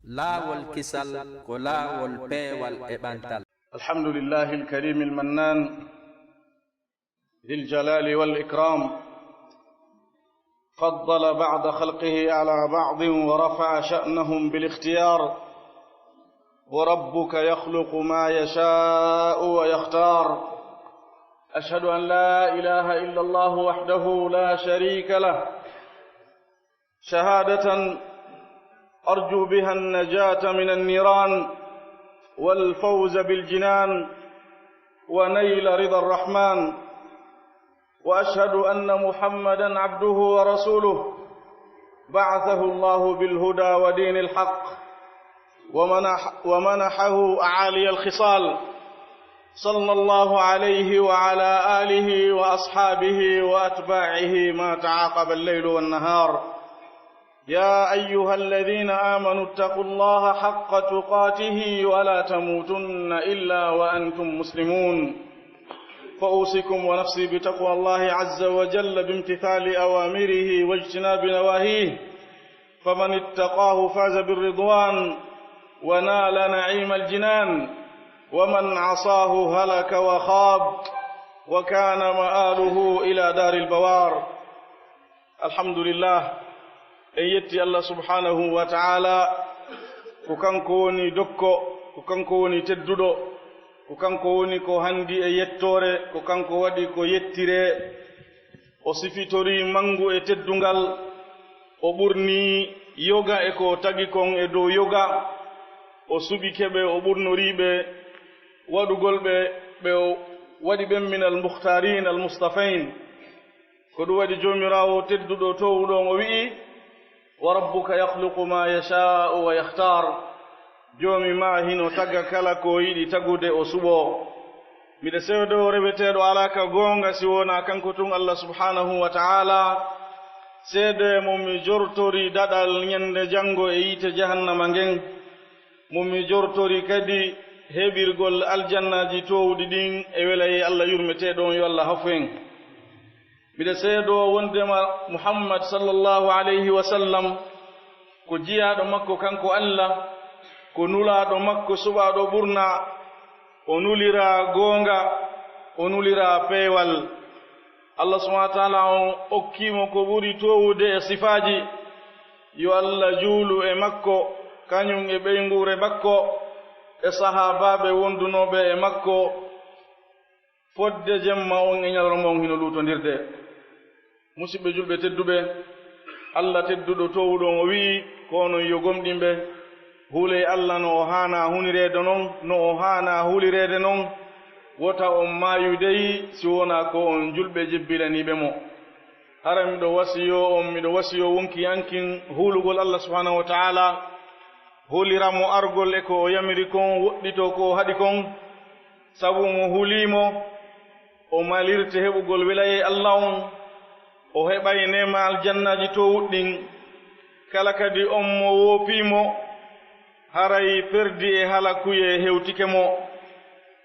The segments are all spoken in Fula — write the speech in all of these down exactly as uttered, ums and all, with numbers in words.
Laawol kisal ko laawol peewal e ɓantal. الحمد لله الكريم المنان ذي الجلال والإكرام، فضل بعض خلقه على بعض ورفع شأنهم بالاختيار، وربك يخلق ما يشاء ويختار. أشهد أن لا إله إلا الله وحده لا شريك له، شهادة أرجو بها النجاة من النيران والفوز بالجنان ونيل رضا الرحمن، وأشهد أن محمدا عبده ورسوله، بعثه الله بالهدى ودين الحق ومنح-، ومنحه أعالي الخصال، صلى الله عليه وعلى آله وأصحابه وأتباعه ما تعاقب الليل والنهار. يا أيها الذين آمنوا اتقوا الله حق تقاته ولا تموتن إلا وأنتم مسلمون. فأوصيكم ونفسي بتقوى الله عز وجل بامتثال أوامره واجتناب نواهيه، فمن اتقاه فاز بالرضوان ونال نعيم الجنان، ومن عصاه هلك وخاب، وكان مآله إلى دار البوار. الحمد لله. En yetti Allah subhanahu wa ta'ala, ko kanko woni dokko, ko kanko woni tedduɗo, ko kanko woni ko handi e yettoore, ko kanko waɗi ko yettiree. O sifitori mangu e teddungal, o ɓurni yoga e ko tagi kon e dow yoga, o suɓike ɓe, o ɓurnorii ɓe waɗugol ɓe, ɓe o waɗi ɓen minal mukhtarin al mustafain. Ko ɗum waɗi Joomiraawo tedduɗo toowuɗo on o wi'i, "Wa rabbuka yakhluqu ma yasha'u wa yakhtar." Joomi maa hino taga kala ko yiɗi tagude o suɓoo. Miɗo seedoo reweteeɗo alaa ka goonga si wonaa kanko tun Allah subhanahu wa ta'ala. Seede mo mi jortori daɗal ñande janngo e yiite jahannama ngen. Mo mi jortori kadi heɓirgol aljannaaji toowuɗi ɗin e welayee Allah yurmeteeɗo on, yo Allah hafu en. Miɗo seedoo wondema Muhammad sallallahu alayhi wa sallam ko jiyaaɗo makko kanko Allah, ko nulaaɗo makko suɓaaɗo ɓurna, o nuliraa goonga, o nuliraa peewal. Allah subhanahu wa ta'ala on okkii mo ko ɓuri toowude e sifaaji. Yo Allah juulu e makko, kañum e ɓeynguure makko, e sahaabaaɓe wondunooɓe e makko, fodde jemma on e ñalorma on hino luutondirde. Musidɓe julɓe tedduɓe, Allah tedduɗo toowuɗo on o wi'i, ko onon yo gomɗinɓe, hulee Allah no o haanaa hunireede non, no o haanaa hulireede non, wota on maayu dey si wonaa ko on julɓe jebbilaniiɓe mo. Hara miɗo wasiyoo on, miɗo wasiyoo wonki an kin huulugol Allah subhanahu wa ta'ala, hulira mo argol e ko o yamiri kon, woɗɗitoo ko o haɗi kon, sabu mo hulii mo, o malirte heɓugol welayee Allah on, o heɓay neema aljannaaji toowuɗi ɗin. Kala kadi on mo woopii mo, haray perdi e halakuyee hewtike mo,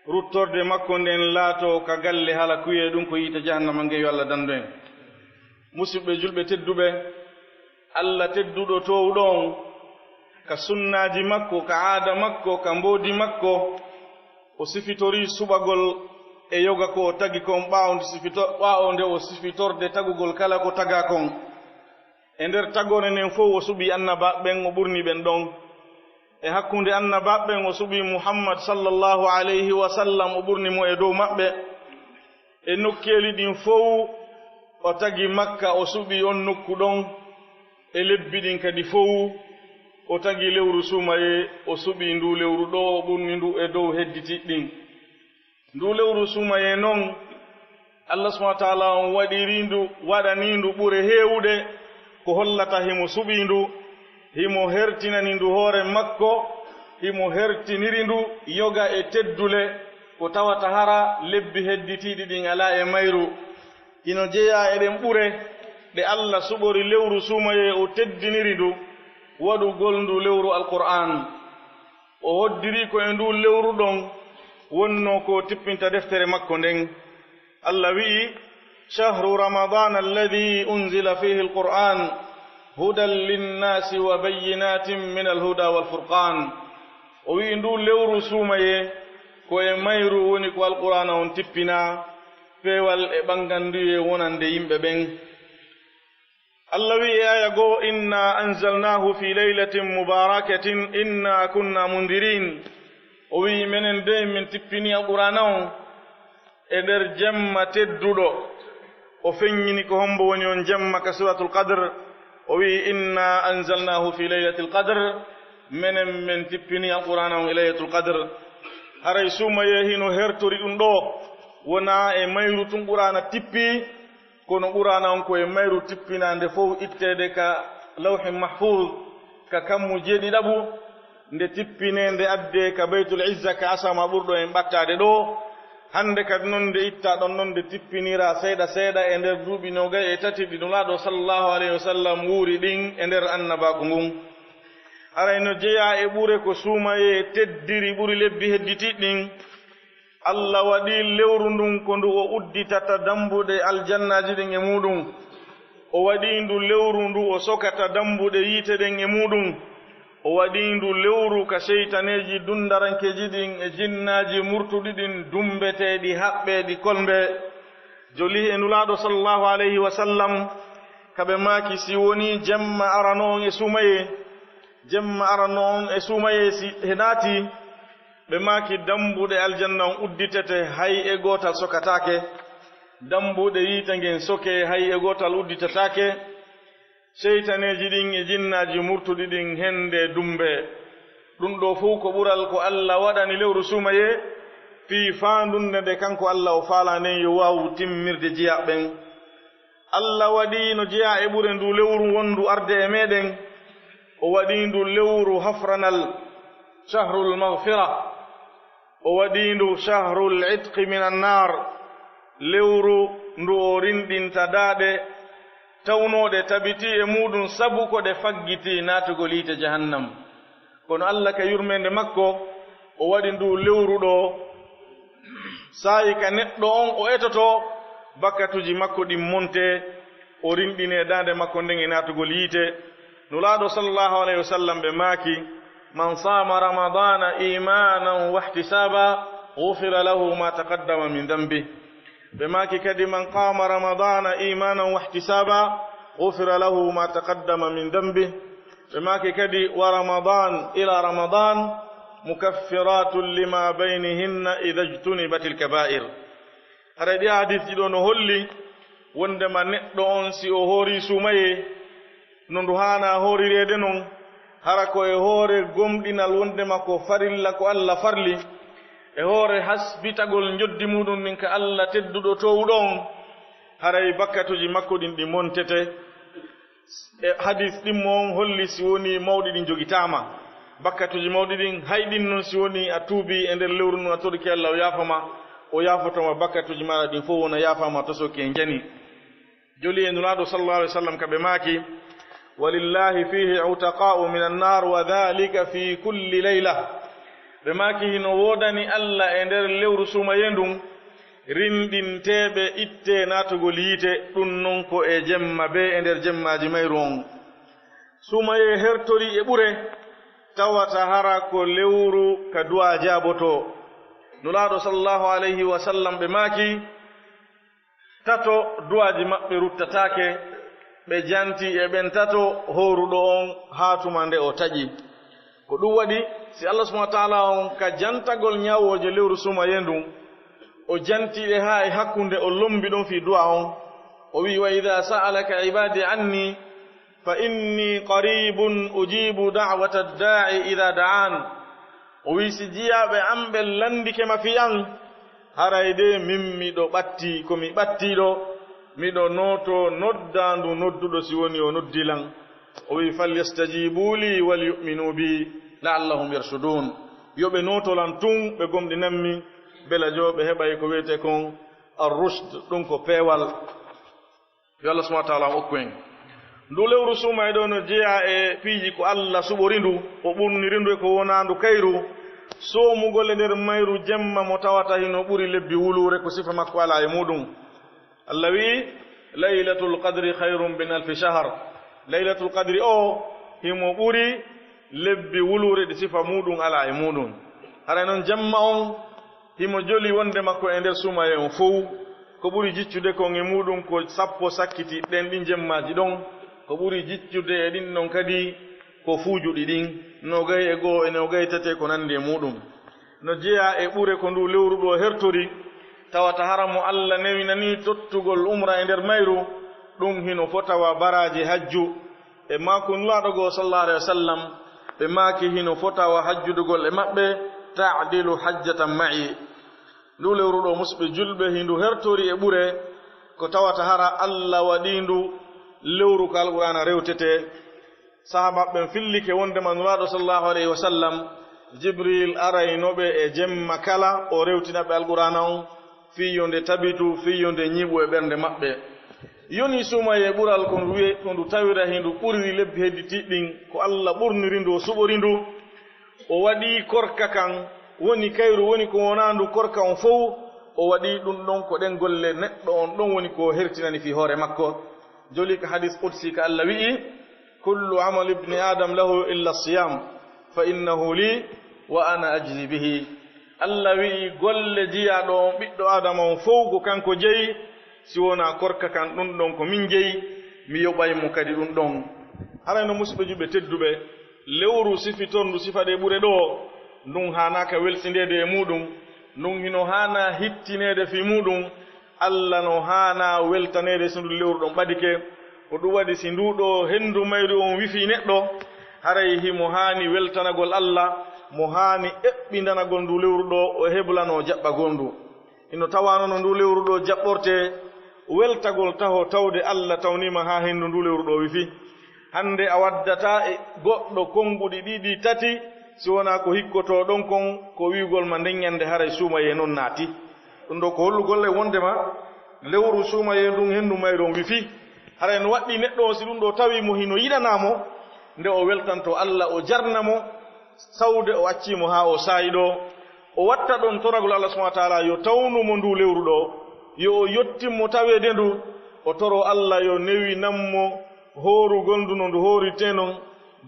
ruttorde makko nden laatoo ka galle halakuyee, ɗum ko yiite jahannama ngen, yo Allah dandu en. Musidɓe julɓe tedduɓe, Allah tedduɗo toowuɗo on, ka sunnaaji makko, ka aada makko, ka mboodi makko, o sifitorii suɓagol e yoga ko o tagi kon ɓaawo nde sifito-, ɓaawo nde o sifitorde tagugol kala ko tagaa kon. E nder tagoore nden fow o suɓii annabaaɓe ɓen, o ɓurni ɓen ɗon. E hakkunde annabaaɓe ɓen o suɓii Muhammad sallallahu alayhi wa sallam, o ɓurni mo e dow maɓɓe. E nokkeeli ɗin fow o tagi Makka, o suɓii on nokku ɗon. E lebbi ɗin kadi fow o tagi lewru suumayee, o suɓii nduu lewru ɗoo, o ɓurni ndu e dow hedditiiɗi ɗin. Nduu lewru suumayee non, Allah subhanahu wa ta'ala on waɗirii ndu, waɗanii ndu ɓure heewuɗe ko hollata himo suɓii ndu, himo hertinani ndu hoore makko, himo hertiniri ndu yoga e teddule ko tawata hara lebbi hedditiiɗi ɗin alaa e mayru. Hino jeyaa e ɗen ɓure ɗe Allah suɓori lewru suumayee, o teddiniri ndu waɗugol ndu lewru Alqur'aan. O hoddirii ko e nduu lewru ɗon wonnoo ko tippinta deftere makko nden. Allah wi'i, "Shahru Ramadana alladhi unzila fihi al-Qur'an هدى للناس وبينات من الهدى والفرقان. O wi'i ndu lewru suumayee, ko e mayru woni ko Alqur'aana on tippinaa, peewal e ɓannganduyee wonande yimɓe ɓen. Allah wi'i e aaya goo, "Inna anzalnaahu fi laylatin mubarakatin inna kunna mundirin." O wi'i, "Menen dey min tippini Alqur'aana on e nder jemma tedduɗo." O feññini ko hombo woni on jemma ka Suratul Qadr. O wi'i, "Inna anzalnaahu fi laylatil qadr." Menen men tippini Alqur'aana on e Laylatul Qadr. Haray suumayee hino hertori ɗum ɗoo, wonaa e mayru tun Qur'aana tippi, kono Qur'aana on ko e mayru tippinaa nde fow itteede ka Lawhi Mahfuuz, ka kammu jeeɗiɗaɓu, nde tippinee, nde addee ka Baytul Izza, ka asama ɓurɗo en ɓattaade ɗoo. Hannde kadi non nde ittaa ɗon non, nde tippiniraa seeɗa seeɗa e nder duuɓi noogay e tati ɗi Nulaaɗo sallallahu alayhi wa sallam wuuri ɗin e nder annabaaku ngun. Haray no jeyaa e ɓure ko suumayee teddiri ɓuri lebbi hedditiiɗi ɗin. Allah waɗii lewru ndun ko ndu o udditata dambuɗe aljannaaji ɗin e muuɗum. O waɗii ndu lewru ndu o sokata dambuɗe yiite ɗen e muuɗum. O waɗii ndu lewru ka seytaneeji dundarankeeji ɗin e jinnaaji murtuɗi ɗin, dumbeteeɗi, haɓɓeeɗi, kolmbe. Jolii e Nulaaɗo sallallahu alayhi wa sallam, ka ɓe maaki, si wonii jemma arano on e suumayee, jemma arano on e suumayee si he naatii, ɓe maaki, dambuɗe aljanna on udditete, hay e gootal sokataake. Dambuɗe yiite ngen sokee, hay e gootal udditataake. Seytaneeji ɗin e jinnaaji murtuɗi ɗin hende dumbe. Ɗum ɗoo fow ko ɓural ko Allah waɗani lewru suumayee fii faandunde nde kanko Allah o faalaa nden yo waawu timmirde jiyaaɓe ɓen. Allah waɗii no jeyaa e ɓure ndu lewru wondu arde e meɗen. O waɗii ndu lewru hafranal, shahrul maghfira. O waɗii ndu shahrul itqi minan naar, lewru ndu o rinɗinta daaɗe tawnooɗe tabitii e muuɗum sabu ko ɗe faggitii naatugol yiite jahannam. Kono Allah ka yurmeende makko, o waɗi ndu lewru ɗoo, saa'i ka neɗɗo on o etotoo, bakkatuuji makko ɗin montee, o rinɗinee daande makko nden e naatugol yiite. Nulaaɗo sallallahu alayhi wa sallam ɓe maaki, "Man saama Ramadaana iimaanan wahtisaaban, ghufira lahu ma taqaddama min dhanbih." Ɓe maaki kadi, "Man qaama Ramadaana iimaanan wahtisaaban, ghufira lahu ma taqaddama min dhanbih." Ɓe maaki kadi, "Wa Ramadaan ila Ramadaan, mukaffiratun lima baynihinna idha ijtunibatil kabaa'ir." Haray ɗi hadiis ɗiɗo no holli wondema neɗɗo on, si o hoorii suumayee, no ndu haanaa hoorireede non, hara ko e hoore gomɗinal wondema ko farilla ko Allah farli, e hoore hasbitagol njoddi muuɗum ndin ka Allah tedduɗo toowuɗo on, haray bakkatuuji makko ɗin ɗi montete. E hadiis ɗimmo on holli si wonii mawɗi ɗin jogitaama, bakkatuuji mawɗi ɗin, hay ɗin non si wonii a tuubii e nder lewru ndun a torike Allah o yaafa ma, o yaafoto ma bakkatuuji maaɗa ɗin fow, wona yaafaama tosoke njani. Joli e Nulaaɗo sallallahu alaihi wasallam ka ɓe maaki, "Walillahi fihi utaqa'u minan nar wa dhalika fi kulli layla." Ɓe maaki, "Hino woodani Allah e nder lewru suumayee ndun rinɗinteeɓe ittee naatugol yiite, ɗun non ko e jemma bee e nder jemmaaji mayru on." Suumayee hertori e ɓure, tawata hara ko lewru ka du'aa jaabotoo. Nulaaɗo sallallahu alaihi wasallam ɓe maaki, tato du'aaji maɓɓe ruttataake, ɓe janti e ɓen tato hooruɗo on haa tuma nde o taƴi. Ko ɗum waɗi, si Allah subhanahu wa ta'ala on ka jantagol ñawooje lewru suumayee ndun, o janti ɗe haa e hakkunde, o lombi ɗon fii du'aa on. O wi'i, "Wa idha sa'alaka ibadi anni fa inni qaribun ujibu da'wata da'i idha da'an." O wi'i, "Si jiyaaɓe an ɓen landike ma fii an, haray de min miɗo ɓatti, ko mi ɓattiiɗo, miɗo nootoo noddaandu nodduɗo si woni o noddii lan." O wi'i, "Falyastajibu li wal yu'minu bi la'allahum yarshudun." Yo ɓe nooto lan tun, ɓe gomɗinan mi, bela joo ɓe heɓay ko wi'etee kon ar-rushd, ɗum ko peewal. Yo Allah subhanahu wa ta'ala okku en. Ndu lewru suumayee ɗoo no jeyaa e piiji ko Allah suɓori ndu, o ɓurniri ndu e ko wonaa ndu kayru. Soomugol e nder mayru jemma mo tawata hino ɓuri lebbi wuluure, ko sifa makko alaa e muuɗum. Allah wi'i, "Laylatul qadri khayrun min alfi shahr." Laylatul Qadri o himo ɓuri lebbi wuluure ɗi sifa muɗum alaa e muɗum. Haray non jemma on himo joli wonde makko e nder suumaye on fow. Ko ɓuri jiccude kon e muɗum ko sappo sakkiti ɗen ɗin jemmaaji ɗon. Ko ɓuri jiccude e ɗin ɗon kadi ko fuujuɗi ɗin, noogay e goo e noogay tati e ko nanndi e muɗum. No jeyaa e ɓure ko ndu lewru ɗo hertori, tawata hara mo Alla newinanii tottugol umra e nder mayru, ɗum hino fota wa baraaji hajju. E maaku Nulaaɗo goo, sallallahu alaihi wasallam, ɓe maaki hino fota wa hajjudugol e maɓɓe, ta'dilu hajjatan ma'i. Ndu lewru ɗo, musidɓe julɓe, hindu hertori e ɓure, ko tawata hara Alla waɗi ndu lewru ko Alqur'aana rewtetee. Sahaaba ɓen fillike wondema Nulaaɗo, sallallahu alaihi wasallam, Jibril arayno ɓe e jemma kala, o rewtina ɓe Alqur'aana on, fii yo nde tabitu, fii yo nde ñiɓu e ɓernde maɓɓe. Yoni suumaye ɓural ko ndu wi'e, ko ndu tawira hindu ɓuriri lebbi hedditiiɗi ɗin, ko Alla ɓurniri ndu, o suɓori ndu, o waɗi korka kan woni kayru, woni ko wonaa ndu korka on fow, o waɗi ɗum ɗon ko ɗen golle neɗɗo on ɗon woni ko hertinani fii hoore makko. Joli ka hadis qudsi ka Alla wi'i, "Kullu amali ibni Adam lahu illa siyam, fa innahu li wa ana ajzi bihi." Alla wi'i, "Golle jiyaaɗo on ɓiɗɗo Adama on fow ko kanko jeyi, si wonaa korka kan ɗum ɗon ko min jeyi, mi yoɓay mo kadi ɗum ɗon." Haray no musidɓe juɓɓe tedduɓe, lewru sifitorndu sifa ɗe ɓure ɗo, ndun haanaaka welsindeede e muɗum, ndun hino haana hittineede fii muɗum, Alla no haana weltaneede si ndu lewru ɗon ɓadike. Ko ɗum waɗi si ndu ɗo henndu mayru on wifii neɗɗo, haray himo haani weltanagol Alla, mo haani eɓɓindanagol ndu lewru ɗo, o heblanoo jaɓɓagol ndu. Hino tawaano no ndu lewru ɗo jaɓɓortee, weltagol taho tawde Alla tawniima haa henndu ndu lewru ɗo wifi. Hannde a waddataa e goɗɗo konnguɗi ɗiɗi tati, si wonaa ko hikkotoo ɗon kon, ko wi'ugol ma nden ñannde haray suumayee non naati. Ɗum ɗo ko hollugol e wondema lewru suumayee ndun henndu mayru on wifi. Haray no waɗɗii neɗɗo on, si ɗum ɗo tawii mo hino yiɗanaa mo, nde o weltanto Alla, o jarna mo, sawde o accii mo haa o saayi ɗo, o watta ɗon toragol Alla subhanahu wa taala yo tawnu mo ndu lewru ɗo, yo o yottin mo taweede ndu, o toro Alla yo newinan mo hoorugol ndu no ndu hoorirtee non,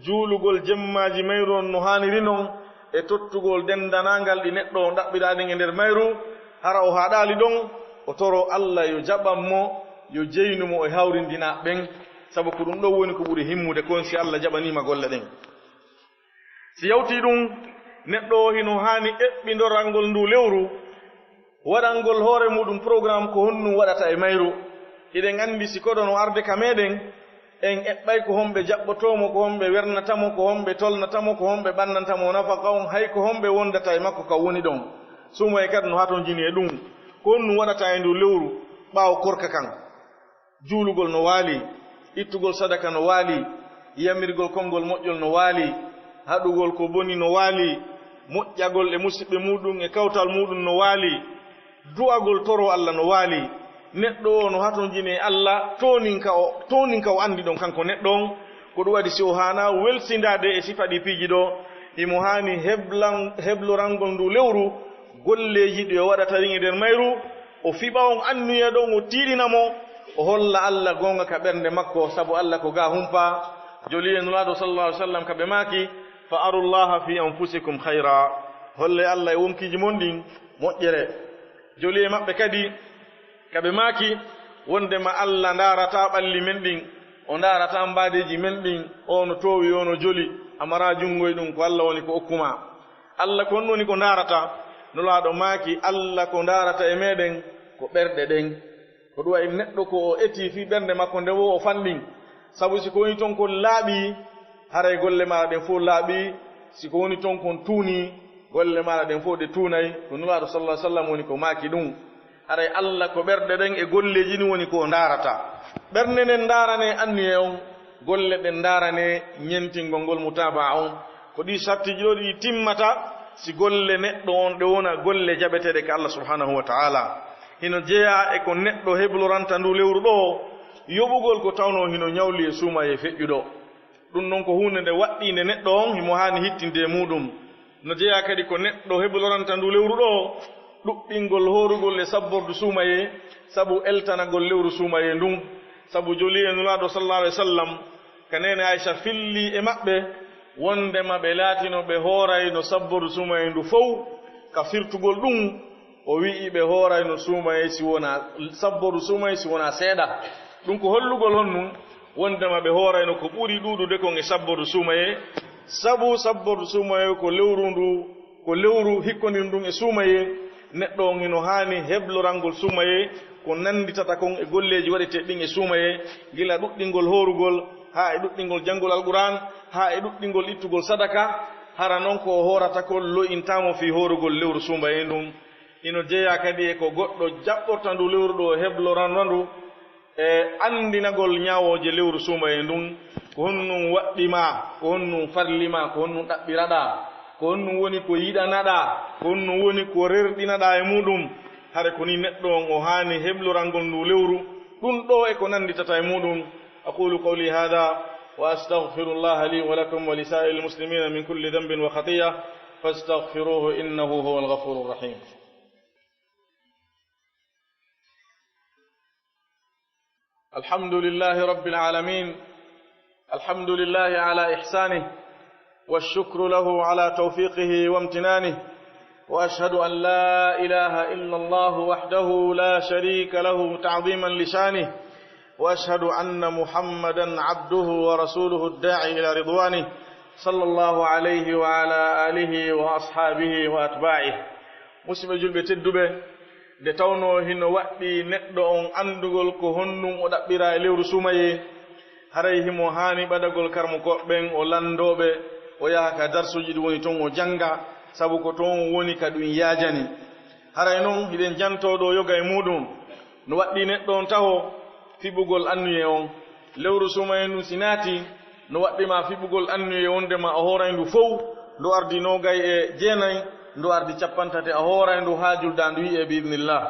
juulugol jemmaaji mayru on no haaniri non, e tottugol denndanangal ɗi neɗɗo on ɗaɓɓiraa ɗin e nder mayru, hara o haaɗaali ɗon, o toro Alla yo jaɓan mo, yo jeynu mo e hawrindinaaɓe ɓen, sabu ko ɗum ɗon woni ko ɓuri himmude kon si Alla jaɓaniima golle ɗen. Si yawtii ɗum, neɗɗo o hino haani eɓɓindorangol ndu lewru, waɗangol hoore muɗum programme ko honɗum waɗata e mayru. Hiɗen anndi si koɗo no arde ka meɗen, en eɓɓay ko homɓe jaɓɓotoo mo, ko homɓe wernata mo, ko homɓe tolnata mo, ko homɓe ɓannanta mo nafaka on, hay ko homɓe wondata e makko ka woni ɗon. Suumayee kadi no hatonjini e ɗum. Ko honɗum waɗata e ndu lewru ɓaawo korka kan? Juulugol no waali, ittugol sadaka no waali, yamirgol konngol moƴƴol no waali, haɗugol ko boni no waali, moƴƴagol e musiɓɓe muɗum e kawtal muɗum no waali, du'agol toro Alla no waali. Neɗɗo o no hatonjini e Alla, toonin ka o, toonin ka o anndi ɗon kanko neɗɗo on. Ko ɗum waɗi si o haana welsindaade e sifa ɗi piiji ɗo, himo haani heblan-, heblorangol ndu lewru, golleeji ɗi o waɗata ɗin e nder mayru, o fiɓa on anniya ɗon, o tiiɗina mo, o holla Alla goonga ka ɓernde makko, sabu Alla ko gaa humpaa. Joli e Nulaaɗo sallallahu alaihi wasallam ka ɓe maaki, "Fa arullaha fi anfusikum khayra." Holle Alla e wonkiiji mon ɗin moƴƴere. Joli e maɓɓe kadi ka ɓe maaki, wondema Alla ndaarataa ɓalli men ɗin, o ndaarataa mbaadeeji men ɗin, o no toowi, o no joli, a maraa junngo e ɗum, ko Alla woni ko okkumaa. Alla ko honɗum woni ko ndaarata? Nulaaɗo maaki, Alla ko ndaarata e meɗen ko ɓerɗe ɗen. Ko ɗum waɗi neɗɗo ko o etii fii ɓernde makko nde wo o fanɗin. Sabu si ko woni ton kon laaɓii, haray golle maaɗa ɗen fof laaɓii. Si ko woni ton kon tuunii, golle maaɗa ɗen fof ɗe tuunay. Ko Nulaaɗo sallallahu alaihi wasallam woni ko maaki ɗum. Haray Alla ko ɓerɗe ɗen e golleeji ɗin woni ko o ndaarata. Ɓernde nden ndaarane anniye on, golle ɗen ndaarane ñentingol ngol mutaabaa on. Ko ɗi sartiiji ɗo ɗi timmata si golle neɗɗo on ɗe wona golle jaɓeteeɗe ka Alla subhanahu wa ta'ala. Hino jeyaa e ko neɗɗo hebloranta ndu lewru ɗo, yoɓugol ko tawno hino ñawli e suumayee feƴƴuɗo. Ɗum non ko huunde nde waɗɗiinde neɗɗo on himo haani hittinde e muɗum. No jeyaa kadi ko neɗɗo hebloranta ndu lewru ɗo, ɗuɓɓingol hoorugol e sabbordu suumayee, sabu eltanagol lewru suumayee ndun. Sabu joli e Nulaaɗo sallallahu alaihi wasallam, Ka neene Aysa filli e maɓɓe, wondema ɓe laatino ɓe hoorayno sabbodu suumayee ndu fow, ka firtugol ɗum, o wi'i ɓe hoorayno suumayee si wonaa, sabbodu suumayee si wonaa seeɗa. Ɗum ko hollugol honɗum? Wondema ɓe hoorayno ko ɓuri ɗuuɗude kon e sabbodu suumayee, sabu sabbodu suumayee ko lewru ndu, ko lewru hikkondiru ndun e suumayee. Neɗɗo on hino haani heblorangol suumayee, ko nannditata kon e golleeji waɗeteeɗi ɗin e suumayee, gila ɗuɗɗingol hoorugol, haa e ɗuɗɗingol janngol Alqur'aan, haa e ɗuɗɗingol ittugol sadaka. Hara non ko o hoorata kon lo'intaamo fii hoorugol lewru suumayee ndun. Hino jeyaa kadi e ko goɗɗo jaɓɓorta ndu lewru ɗoo, heblorana ndu, e anndinagol ñaawooje lewru suumayee ndun, ko honɗum waɗɗi ma, ko honɗum farli ma, ko honɗum ɗaɓɓiraɗaa, ko honɗum woni ko yiɗanaɗaa, ko honɗum woni ko rerɗinaɗaa e muɗum. Hare ko nii neɗɗo on o haani heblorangol ndu lewru, ɗum ɗoo e ko nannditata e muɗum. أقول قولي هذا وأستغفر الله لي ولكم ولسائر المسلمين من كل ذنب وخطيئة، فاستغفروه إنه هو الغفور الرحيم. الحمد لله رب العالمين. الحمد لله على إحسانه، والشكر له على توفيقه وامتنانه، وأشهد أن لا إله إلا الله وحده لا شريك له تعظيما لشانه، وأشهد أن محمدا عبده ورسوله الداعي إلى رضوانه، صلى الله عليه وعلى آله وأصحابه وأتباعه. Musidɓe julɓe tedduɓe, nde tawnoo hino waɗɗii neɗɗo on anndugol ko honɗum o ɗaɓɓiraa e lewru suumayee, haray himo haani ɓadagol karamokooɓe ɓen o lanndoo ɓe, o yaha ka darsuuji ɗi woni ton o jannga, sabu ko ton woni ka ɗum yaajani. Haray non hiɗen jantoo ɗoo yoga e muɗum. No waɗɗii neɗɗo on taho fiɓugol anniyee on. Lewru suumayee ndun si naatii, no waɗɗii ma fiɓugol anniyee wondema a hooray ndu fow, ndu ardi noogay e jeenay, ndu ardi cappantate, a hooray ndu haa juldaa ndu yi'ee bi idnillah.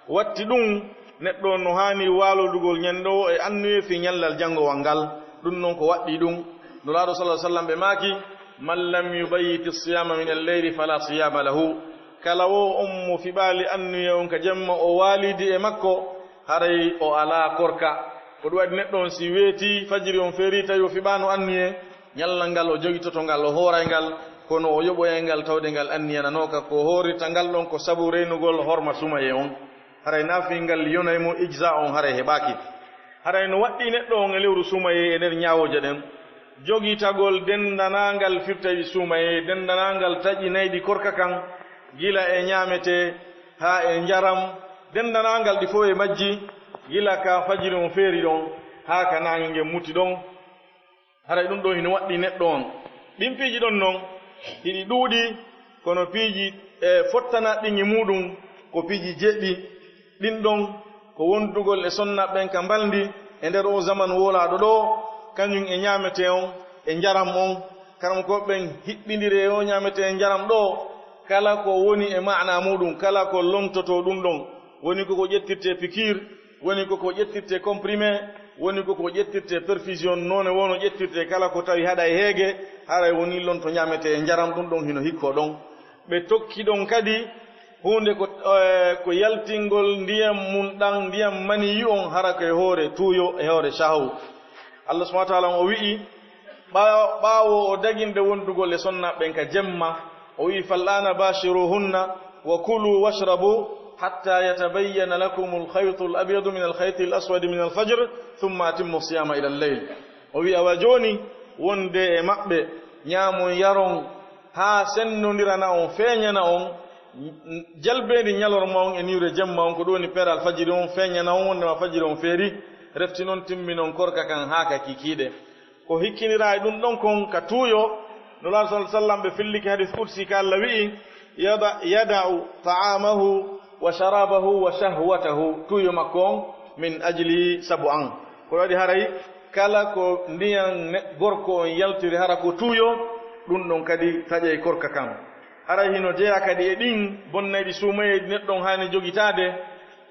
Watti ɗum, neɗɗo on no haani waalodugol ñande woo e anniyee fii ñallal janngowal ngal. Ɗum non ko waɗɗii ɗum. Nulaaɗo sallallahu alaihi wasallam ɓe maaki, "Man lam yubayyiti siyama min al-layli fala siyama lahu." Kala woo on mo fiɓaali anniyee on ka jemma, o waalidi e makko, haray o alaa korka. Ko ɗum waɗi neɗɗo on si weetii, fajiri on feerii, tawi o fiɓaano anniyee, ñallal ngal o jogitoto ngal, o hooray ngal, kono o yoɓoyay ngal tawde ngal anniyananooka ko hoorirta ngal ɗon ko sabu reenugol horma suumayee on. Haray naafii ngal yonay mo ijza on haray heɓaaki. Haray no waɗɗii neɗɗo on e lewru suumayee e nder ñaawooje ɗen, jogitagol denndanaangal firtayɗi suumayee, denndanaangal taƴinayɗi korka kan, gila e ñaametee haa e njaram, denndanaangal ɗi fow e majji, gila ka fajiri on feeri ɗon haa ka naange ngen muti ɗon. Haray ɗum ɗoo hino waɗɗii neɗɗo on. Ɗin piiji ɗon non, hiɗi ɗuuɗi, kono piiji, e, fottanaaɗi ɗin e muuɗum ko piiji jeɗɗi. Ɗin ɗon ko wondugol e sonnaaɓe ɓen ka mbalndi e nder oo zaman woolaaɗo ɗoo, kañum e ñaametee on e njaram on. Karamokooɓe ɓen hiɓɓindiri e oo ñaametee e njaram ɗoo, kala ko woni e maanaa muuɗum, kala ko lontotoo ɗum ɗon, woni ko ko ƴettirtee pikiir, woni ko ko ƴettirtee comprimé, woni ko ko ƴettirtee perfusion, noone woo no ƴettirtee kala ko tawi haɗa e heege, haray woni lonto ñaametee e njaram, ɗum ɗon hino hikkoo ɗon. Ɓe tokki ɗon kadi huunde ko, eh, ko yaltingol ndiyam mum ɗan, ndiyam maniyu on, hara ko e hoore tuuyo, e hoore cahow. Allah subhanahu wa ta'ala on o wi'i, ɓaa-, ɓaawo o daginde wondugol e sonnaaɓe ɓen ka jemma, o wi'i, "Fal-aana baashiruuhunna wa kuluu washrabu hatta yatabayyana lakumul khaytul abyadu minal khaytil aswadi minal fajr, thumma atimmu siyaama ilal layl." O wi'i, "Awa jooni, wonde e maɓɓe, ñaamon, yaron, haa sennondirana on, feeñana on, jalbeendi ñalorma on e niwre jemma on, ko ɗum woni peeral fajiri on, feeñana on wondema fajiri on feeri, refti non timminon korka kan haa ka kiikiiɗe." Ko hikkiniraa e ɗum ɗon kon ka tuuyo, Nulaaɗo sallallahu alaihi wasallam ɓe fillike hadis qudsi ka Allah wi'i, "Yada-, yada'u ta'amahu wa sharabahu wa shahwatahu", tuuyo makko on, "min ajli", sabu an. Ko waɗi haray kala ko ndiyan ne-, gorko on yaltiri hara ko tuuyo, ɗum ɗon kadi taƴay korka kan. Haray hino jeyaa kadi e ɗin bonnayɗi suumayee ɗi neɗɗo on haani jogitaade.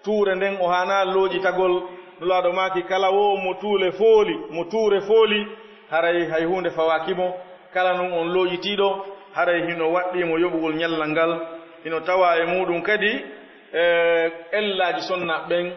Tuure nden o haanaa looƴitagol. Nulaaɗo maaki, "Kala woo mo tuule fooli, mo tuure fooli, haray hay huunde fawaaki mo. Kala non on looƴitiiɗo, haray hino waɗɗii mo yoɓugol ñallal ngal." Hino tawaa e muuɗum kadi, e, ellaaji sonnaaɓe ɓen,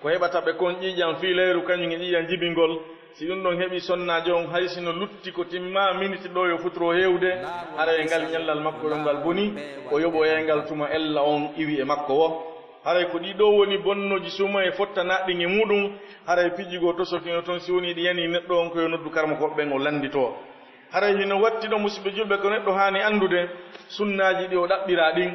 ko heɓata ɓe kon ƴiiƴan fiilayru, kañum e ƴiiƴan jibingol. Si ɗum ɗon heɓi sonnaajo on, hay si no lutti ko timma miniti ɗo yo futuro heewde, haray ngal ñallal makko ɗon ngal boni, o yoɓoyay ngal tuma ella on iwi e makko wo. Haray ko ɗii ɗoo woni bonnooji suumayee fottanaaɗi e muuɗum, haray piiji goo tosoki no ton, si wonii ɗi yanii neɗɗo on, ko yo noddu karamokooɓe ɓen o lannditoo. Haray hino watti ɗo, musiɓɓe julɓe, ko neɗɗo haani anndude sunnaaji ɗi o ɗaɓɓiraa ɗin.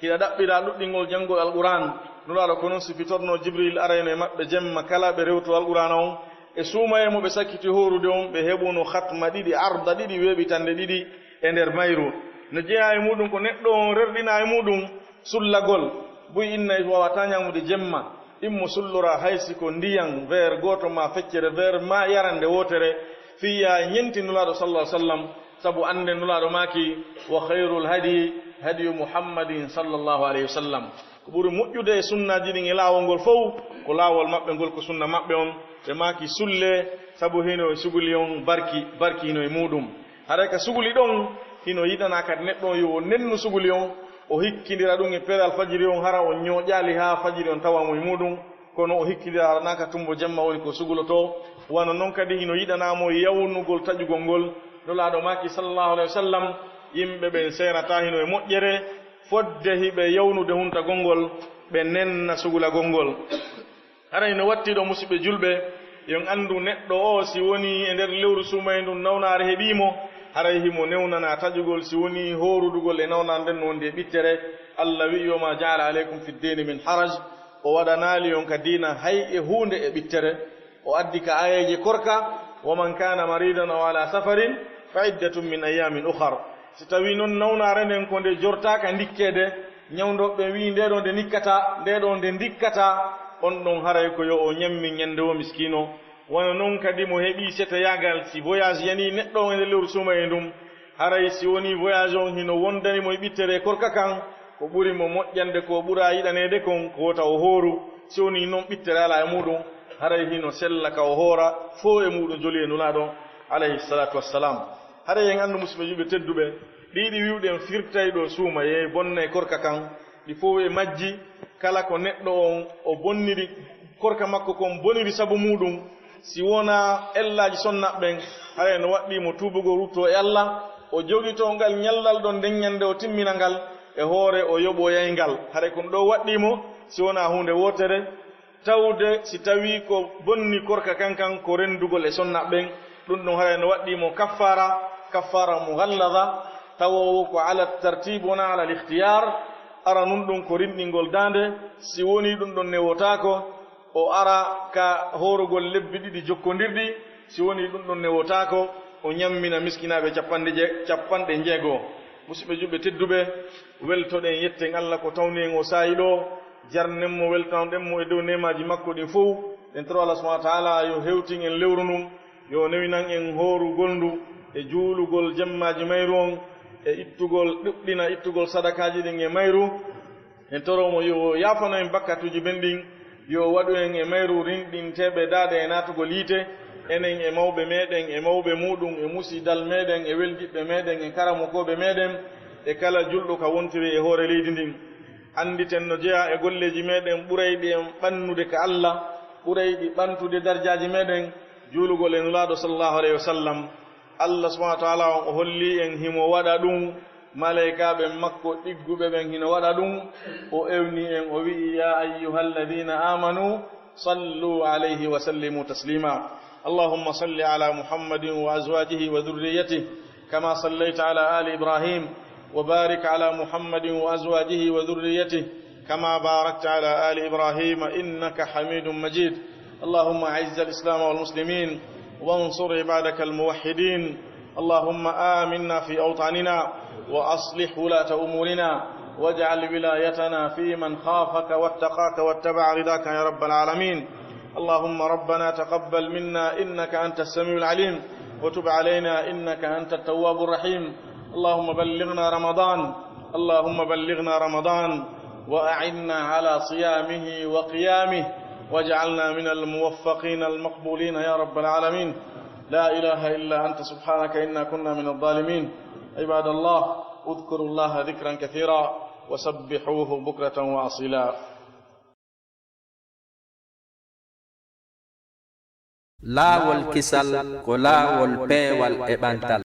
Hiɗa ɗaɓɓiraa ɗuɗɗingol janngol Alqur'aan. Nulaaɗo ko non sifitornoo Jibriil arayno e maɓɓe jemma kala ɓe rewtoo Alqur'aana on. E suumayee mo ɓe sakkiti hoorude on, ɓe heɓuno khatma ɗiɗi, arda ɗiɗi, weeɓitannde ɗiɗi e nder mayru. No jeyaa e muuɗum ko neɗɗo on rerɗinaa e muuɗum sullagol. Buy inna waawataa ñaamude jemma, immo sulloraa hay si ko ndiyan veer gooto maa feccere veer maa yarannde wootere, fii yaa ñenti Nulaaɗo sallallaahu alayhi wa sallam, sabu annden Nulaaɗo maaki, "Wa khayrul hadyi hadyu Muhammadin sallallaahu alayhi wa sallam." Ko ɓuri moƴƴude e sunnaaji ɗin e laawol ngol fow, ko laawol maɓɓe ngol, ko sunna maɓɓe on. Ɓe maaki, "Sullee, sabu hino e suguli on barki, barki hino e muuɗum." Haray ka suguli ɗon, hino yiɗanaa kadi neɗɗo on yo o nennu suguli on, o hikkindira ɗum e peere alfajiri on, hara o ñooƴaali haa fajiri on tawa mo e muuɗum, kono o hikkindira hara naa ka tumbo jemma woni ko sugulotoo. Wano non kadi hino yiɗanaa mo yawnugol taƴugol ngol. Nulaaɗo maaki, sallallaahu alayhi wa sallam, yimɓe ɓen seerataa hino e moƴƴere, fodde hiɓe yawnude huntagol ngol, ɓe nenna sugulagol ngol. Haray no watti ɗo, musiɓɓe julɓe, yo on anndu neɗɗo o, si wonii e nder lewru suumayee ndun nawnaare heɓii mo, haray himo newnanaa taƴugol, si wonii hoorudugol e nawnaare nden no wondi e ɓittere. Alla wi'i, "Wa ma ja'ala alaykum fi ddini min haraj." O waɗanaali on ka diina hay e huunde e ɓittere. O addi ka aayeeje korka, "Wa man kana maridan aw ala safarin fa iddatun min ayyamin ukhar." Si tawii non nawnaare nden ko nde jortaaka ndikkeede, ñawndooɓe ɓen wi'i, "Ndee ɗoo nde ndikkataa, ndee ɗoo nde ndikkataa," on ɗon haray ko yo o ñammin ñande woo miskiino. Wano non kadi mo heɓii seteyaagal, si voyage yanii neɗɗo on e nder lewru suumayee ndun, haray si wonii voyage on hino wondani mo e ɓittere korka kan, ko ɓuri mo moƴƴande, ko ɓura yiɗaneede kon, ko wota o hooru. Si wonii non ɓittere alaa e muuɗum, haray hino sella ka o hoora, fow e muuɗum joli e Nulaaɗo, alayhi salaatu wassalaam. Haray en anndu, musiɓɓe julɓe tedduɓe, ɗii ɗi wi'uɗen firtay ɗoo suumayee, bonnay korka kan, ɗi fow e majji, kala ko neɗɗo on o bonniri korka makko kon boniri sabu muuɗum, si wonaa ellaaji sonnaaɓe ɓen, haray no waɗɗii mo tuubugol ruttoo e Alla, o jogitoo ngal ñallal ɗon nden ñande o timmina ngal, e hoore o yoɓoyay ngal. Haray ko ɗum ɗoo waɗɗii mo, si wonaa huunde wootere, tawde si tawii ko bonni korka kan kan ko renndugol e sonnaaɓe ɓen, ɗum ɗon haray no waɗɗii mo kaffaara, kaffaara mughallaza, tawoowo ko ala tartib wonaa ala al-ikhtiyar, aranun ɗum ko rinɗingol daande, si wonii ɗum ɗon newotaako, o ara ka hoorugol lebbi ɗiɗi jokkondirɗi, si wonii ɗum ɗon newotaako, o ñammina miskinaaɓe capanɗe je-, capanɗe njeego. Musiɓɓe julɓe tedduɓe, weltoɗen, yetten Alla ko tawni en o saa'i ɗoo, jarnen mo, weltanoɗen mo e dow neemaaji makko ɗin fow. En toro Alla subhanahu wa ta'ala yo hewtin en lewru ndun, yo newinan en hoorugol ndu e juulugol jemmaaji mayru on, e ittugol, ɗuɗɗina ittugol sadakaaji ɗin e mayru. En toro mo yo yaafano en bakkatuuji men ɗin, yo waɗu en e mayru rinɗinteeɓe daaɗe e naatugol yiite, enen e mawɓe meɗen, e mawɓe muuɗum, e musidal meɗen, e weldiɓɓe meɗen, e karamokooɓe meɗen, e kala julɗo ka wontiri e hoore leydi ndin. Annditen no jeyaa e golleeji meɗen ɓurayɗi en ɓannude ka Alla, ɓurayɗi ɓantude darjaaji meɗen, juulugol e Nulaaɗo sallallahu alayhi wa sallam. Alla subhanahu wa ta'ala on o holli en himo waɗa ɗum, malaykaaɓe makko ɗigguɓe ɓen hino waɗa ɗum. O ewni en, o wi'i, "Ya ayyuhalladhina amanu sallu alayhi wa sallimu taslima." Allahumma salli ala Muhammadin wa azwajihi wa dhurriyyatihi kama sallaita ala ali Ibrahim, wa barik ala Muhammadin wa azwajihi wa dhurriyyatihi kama barakta ala ali Ibrahim innaka Hamidum Majid. اللهم أعز الإسلام والمسلمين وانصر عبادك الموحدين. اللهم آمنا في أوطاننا وأصلح ولاة أمورنا واجعل ولايتنا في من خافك واتقاك واتبع رضاك يا رب العالمين. اللهم ربنا تقبل منا إنك أنت السميع العليم وتب علينا إنك أنت التواب الرحيم. اللهم بلغنا رمضان. اللهم بلغنا رمضان وأعنا على صيامه وقيامه واجعلنا من الموفقين المقبولين يا رب العالمين. لا إله إلا أنت سبحانك إنا كنا من الظالمين. عباد الله، اذكروا الله ذكرا كثيرا وسبحوه بكرة وأصيلا. Laawol kisal ko laawol peewal e ɓantal.